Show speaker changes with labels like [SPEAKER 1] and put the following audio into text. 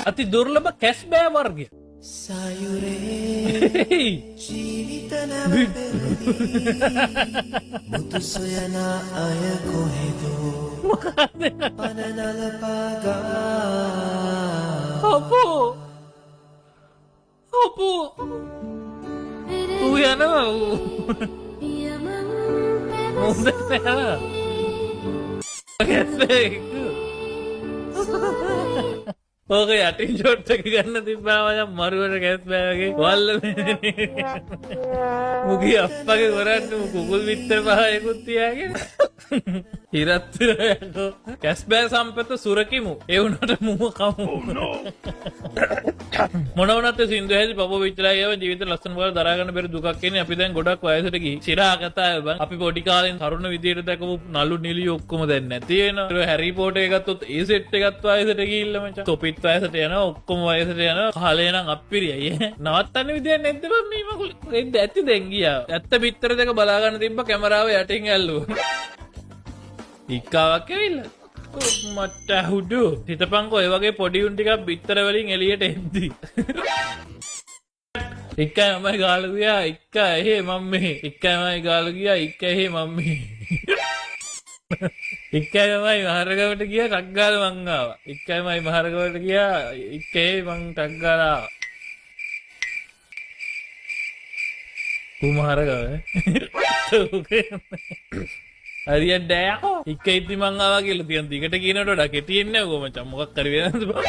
[SPEAKER 1] අති දුර්ලභ කැස් බෑ වර්ගය.
[SPEAKER 2] සයුරේ ජීවිත නැව පෙරලී මුතු සොයන අය කොහෙදෝ පන නලපාගා.
[SPEAKER 1] අපෝ අපෝ, ඌ යනවා, ඌ මුහුදට යනවා. කැස් බෑ එක්ක. ඕක යටින් ෂොට් එක ගන්න තිබ්බා මචං, මරුවට කැස් බෑ වගේ වල්ල. මුගේ අප්පගේ කරන්නේ මු කුකුල් විතර පහයකුත් තියාගෙන ඉරත් වෙනවා යකෝ. කැස් බෑ සම්පත සුරකිමු, ඒ වුණාට මුව කමු. මොන වුණත් ඒ සින්දු ඇහිදි පපුව පිච්චලා ගියාම ජීවිතේ ලස්සන බව දරා ගන්න බැරි දුකක් එන්නේ. අපි දැන් ගොඩක් වයසට ගිහින් සිරා කතාව බං. අපි පොඩි කාලෙන් තරුණ විදියට දැකපු නළු නිලි ඔක්කොම දැන් නැති වෙනවා. ඒක හැරි පොටර් එක ගත්තොත් ඒ සෙට් එකත් වයසට ගිහිල්ලා මචං. තොපිත් වයසට යනවා, ඔක්කොම වයසට යනවා. කාලේ නම් අප්පිරියයි ඈ. නවත්තන්න විදියක් නැද්ද බං මේ මගුල? එද්ද ඇති දැන් ගියා. ඇත්ත පිටර දෙක බලා ගන්න තිබ්බ කැමරාව යටින් ඇල්ලුවා. ඉක්කාවක් ඇවිල්ලා. මට හුඩු හිතපන්කෝ ඔය වගේ පොඩි උන් ටිකක් බිත්තර වලින් එළියට එද්දි. එක්කයි මමයි ගාලු ගියා, එක්ක එහෙ මම මෙහෙ. එක්කයි මමයි ගාලු ගියා, එක්ක එහෙ මම මෙහෙ. එක්කයි මමයි මහරගමට ගියා, ටක් ගාලා මං ආවා. එක්කයි මමයි මහරගමට ගියා, එක්ක එහෙ මං ටක් ගාලා ආවා. ඌ මහරගම හරියට නෑ යකෝ. එක්ක ඉද්දි මං ආවා කියලා තියන් දිගට කියනවට වඩා කෙටියෙන් නෑ උගෝ මචං, මොකක් හරි වෙනවද බං.